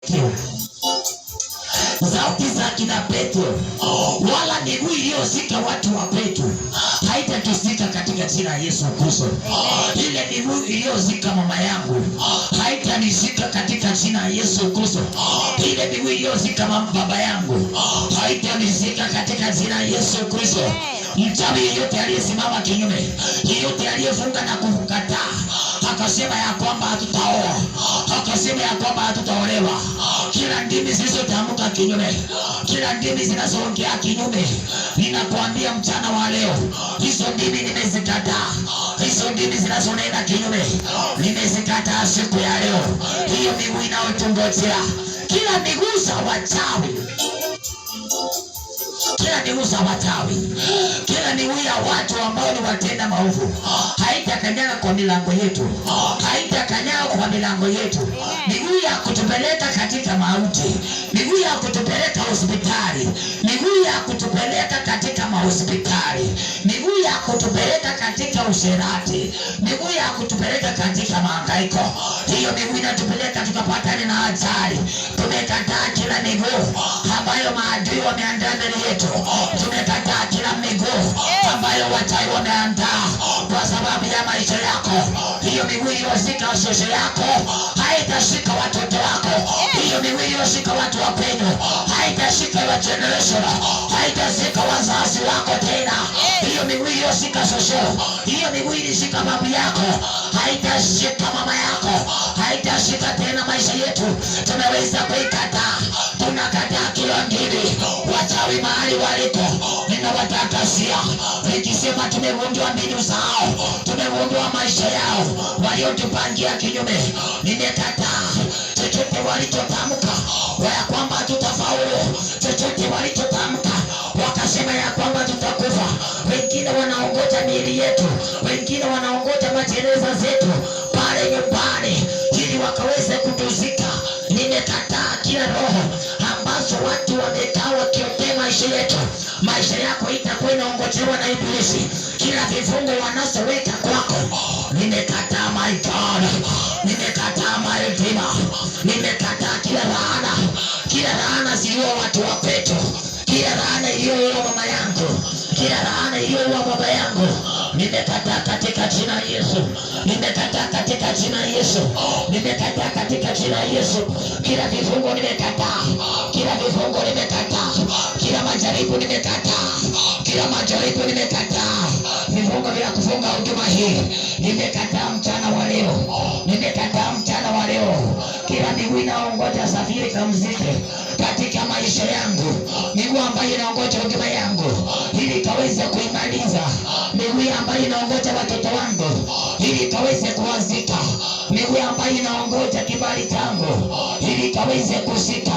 Petro, sauti za kina Petro, wala miguu iliyozika watu wa Petro haitatuzika katika jina la Yesu Kristo. Ile miguu iliyozika mama yangu haitanizika katika jina la Yesu Kristo. Ile miguu iliyozika baba yangu haitanizika katika jina la Yesu Kristo. Mchawi yeyote aliyesimama kinyume, yeyote aliyefunga na kukataa, akasema ya kwamba hatutaoa, akasema ya kwamba hatutaolewa, kila ndimi zilizotamka kinyume, kila ndimi zinazoongea kinyume, ninakuambia mchana wa leo, hizo ndimi nimezikataa. Hizo ndimi zinazonena kinyume nimezikataa siku ya leo. Hiyo miguu inayotungojea, kila miguu za wachawi, kila miguu za wachawi, kila miguu ya watu ambao ni watenda maovu haitakanyaga kwa milango yetu, haitakanyaga kwa milango yetu. Miguu ya kutupeleka katika mauti, miguu ya kutupeleka hospitali, miguu ya kutupeleka katika mahospitali, miguu ya kutupeleka katika usherati, miguu ya kutupeleka katika mahangaiko. Hiyo miguu inatupeleka tukapatane na ajali. Tumekataa kila miguu ambayo maadui wameandaa mbele yetu. Tumekataa kila miguu ambayo wachawi wameandaa kwa sababu ya maisha yako. Hiyo miguu iliyoshika shosho yako haitashika watoto wako. Hiyo miguu iliyoshika watu wa kwenu haitashika wa generation, haitashika wazazi wako tena. Hiyo miguu iliyoshika shosho, hiyo miguu ilishika babu yako, haitashika mama yako, haitashika tena maisha yetu. Tumeweza kuikataa, tunakataa kila ngiri wachawi mahali waliko, ninawatakazia nikisema, tumegundua mbinu zao, tumegundua maisha yao waliotupangia kinyume. Nimekataa chochote walichotamka ya kwamba hatutafaulu, chochote walichotamka wakasema ya kwamba tutakufa. Wengine wanaongoja miili yetu, wengine wanaongoja majeneza zetu pale nyumbani ili wakaweze kutuzika. Nimekataa kila roho ambazo watu wamekaa wakiotea maisha yetu. Maisha yako itakuwa inaongojewa na Ibilisi. Kila vifungo wanazoweka kwako, nimekataa my God, nimekataa my Redeemer, nimekataa kila laana, kila laana ziliwa watu wa kwetu, kila laana iliyoua mama yangu, kila laana iliyoua baba yangu, nimekataa katika jina la Yesu, nimekataa katika jina la Yesu, nimekataa katika jina la Yesu. Kila vifungo nimekataa, kila vifungo nimekataa, kila majaribu nimekataa, kila majaribu nimekataa. Vifungo vya kufunga huduma hii nimekataa mchana wa leo, nimekataa mchana wa leo. Kila miguu inaongoja safiri kamzike katika maisha yangu, miguu ambayo inaongoja huduma yangu ili ikaweze kuimaliza, miguu ambayo inaongoja watoto wangu ili ikaweze kuwazika, miguu ambayo inaongoja kibali changu ili ikaweze kuzika.